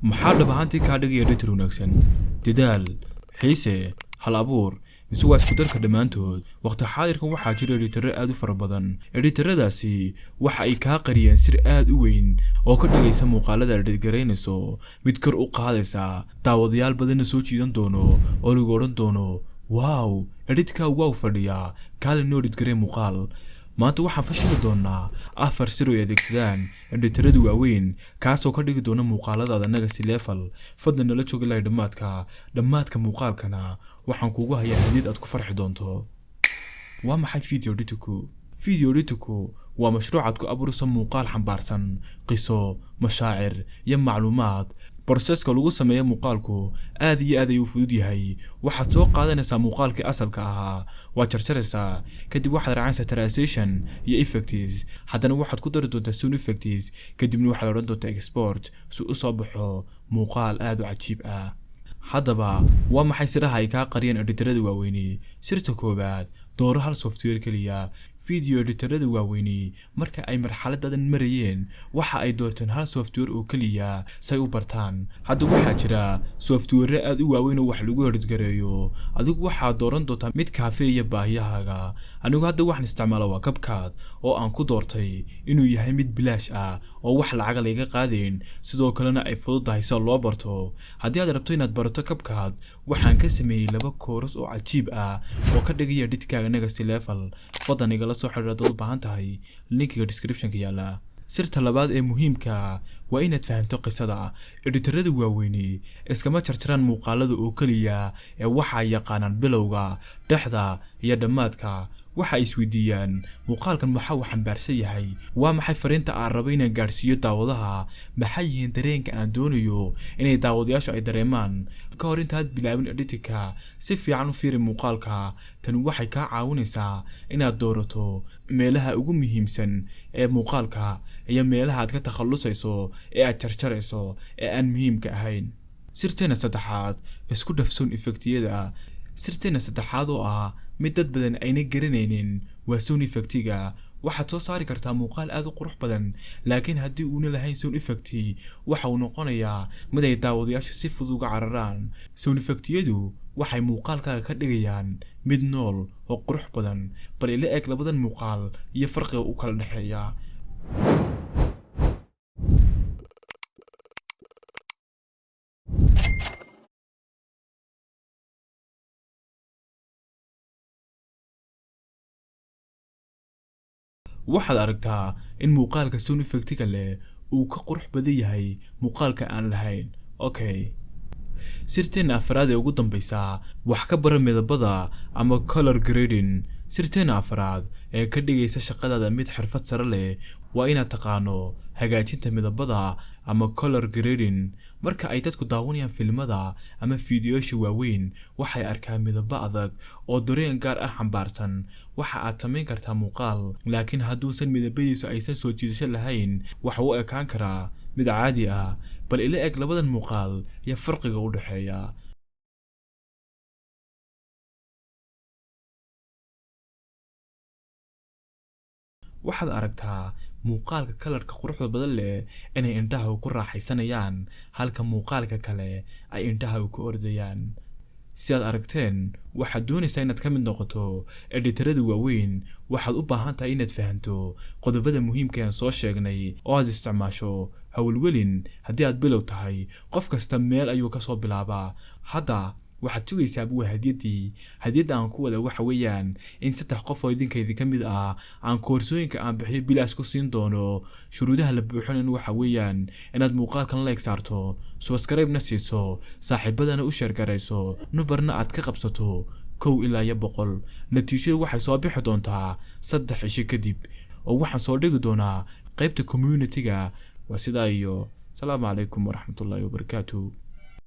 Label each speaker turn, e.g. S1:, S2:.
S1: Maxaa dhab ahaantii kaa dhigaya editor wanaagsan? Dadaal, xiise, hal abuur, mise waa isku darka dhammaantood? Waqti xaadirkan waxaa jira editaro aad u fara badan. Editaradaasi waxa ay kaa qariyeen sir aad u weyn oo ka dhigaysa muuqaalada aad edit garaynayso mid kor u qaadaysa, daawadayaal badanna soo jiidan doono oo lagu odhan doono, "Wow, editkaa wow fadhiya, kaali noo edit garee muuqaal." Maanta waxaan fashili doonaa afar sir oo ay adeegsadaan editarada waaweyn, kaasoo ka dhigi doona muuqaaladaada next level. Fadlan nala joog ilaa dhammaadka. Dhammaadka muuqaalkana waxaan kuugu hayaa hadiyad aad ku farxi doonto. Waa maxay video editingku? Video editingku waa mashruuc aad ku abuurayso muuqaal xambaarsan qiso, mashaacir iyo macluumaad. Processka lagu sameeyo muuqaalku aad iyo aad ayuu fudud yahay. Waxaad soo qaadanaysaa muuqaalkii asalka ahaa, waad jarjaraysaa, kadib waxaad raacanaysaa transition iyo effects, haddana waxaad ku dari doontaa sound effects, kadibna waxaad odhan doontaa export si u soo baxo muuqaal aad u cajiib ah. Haddaba waa maxay siraha ay kaa qariyeen editarada waaweyni? Sirta koowaad: dooro hal software keliya. Video editarada waaweyni marka ay marxaladadan marayeen waxa ay doorteen hal software oo keliya say u bartaan. Hadda waxaa jira software aad u waaweyn oo wax lagu edit gareeyo. Adigu waxaad dooran doontaa mid kaafeeya baahiyahaaga. Anigu hadda waxaan isticmaala waa CapCut, oo aan ku doortay inuu yahay mid bilaash ah oo wax lacaga layga qaadayn, sidoo kalena ay fududahay sida loo barto. Haddii aad rabto inaad barato CapCut, waxaan ka sameeyey laba course oo cajiib ah oo ka dhigaya editkaaga next level. Fadlan igala soo xiriir haddaad u baahan tahay linkiga descriptionka yaala. Sirta labaad ee muhiimka waa inaad fahanto qisada. Editarada waaweyni iskama jarjaraan muuqaalada oo keliya ee waxay yaqaanaan bilowga, dhexda iyo dhammaadka. Waxa ay isweydiiyaan, muuqaalkan waxa uu xambaarsan yahay? Waa maxay fariinta aan rabo inaan gaadhsiiyo daawadaha? Maxay yihiin dareenka aan doonayo inay daawadayaashu ay dareemaan? Ka hor intaad bilaabin editingka, si fiican u fiiri muuqaalka. Tani waxay kaa caawinaysaa inaad doorato meelaha ugu muhiimsan ee muuqaalka iyo meelaha aad ka takhalusayso ee aad jarjarayso ee aan muhiimka ahayn. Sirteena saddexaad: isku dhaf sound effectyada. Sirteena saddexaad oo ah mid dad badan ayna garanaynin waa sound effectiga. Waxaad soo saari kartaa muuqaal aad u qurux badan, laakiin haddii uuna lahayn sound effect, waxa uu noqonayaa mid ay daawadayaashu si fudud uga cararaan. Sound effectyadu waxay muuqaalkaaga ka dhigayaan mid nool oo qurux badan. Bal ila eeg labadan muuqaal iyo farqiga u kala dhexeeya. Waxaad aragtaa in muuqaalka sound effectiga leh uu ka qurux badan yahay muuqaalka aan lahayn. Okay, sirteena afraad ee ugu dambeysa: wax ka bara midabada ama color grading. Sirteena afraad ee ka dhigaysa shaqadaada mid xirfad sare leh waa inaad taqaano hagaajinta midabada ama color grading. Marka ay dadku daawanayaan filimada ama fiidiyoyaasha waaweyn, waxay arkaan midabo adag oo dareen gaar ah xambaarsan. Waxa aad samayn kartaa muuqaal, laakiin hadduusan midabadiisu aysan soo jiidasho lahayn, waxa uu ekaan karaa mid caadi ah. Bal ila eg labadan muuqaal iyo farqiga u dhexeeya. Waxaad aragtaa muuqaalka colorka quruxda badan leh inay indhaha ku raaxaysanayaan, halka muuqaalka kale ay indhaha ku ordayaan. Si aad aragteen, waxaad doonaysaa inaad ka mid noqoto editarada waaweyn, waxaad u baahan tahay inaad fahanto qodobada muhiimka aan soo sheegnay oo aad isticmaasho. Hawlwelin haddii aad bilow tahay, qof kasta meel ayuu kasoo bilaabaa. Hadda waxaad sugaysaa waa hadiyaddii. Hadiyadda aan ku wada waxa weeyaan in saddex qof oo idinka idinka mid ah aan koorsooyinka aan bixiyo bilaash ku siin doono. Shuruudaha la buuxinayn waxa weeyaan inaad muuqaalkan like saarto, subscribe-na siiso, saaxiibadana u share garayso, numberna aad ka qabsato 1 ilaa 100. Natiijadu waxay soo bixi doontaa 3 cisho kadib, oo waxaan soo dhigi doonaa qaybta community-ga. Waa sidaa iyo salaamu calaykum waraxmatullaahi wabarakaatu.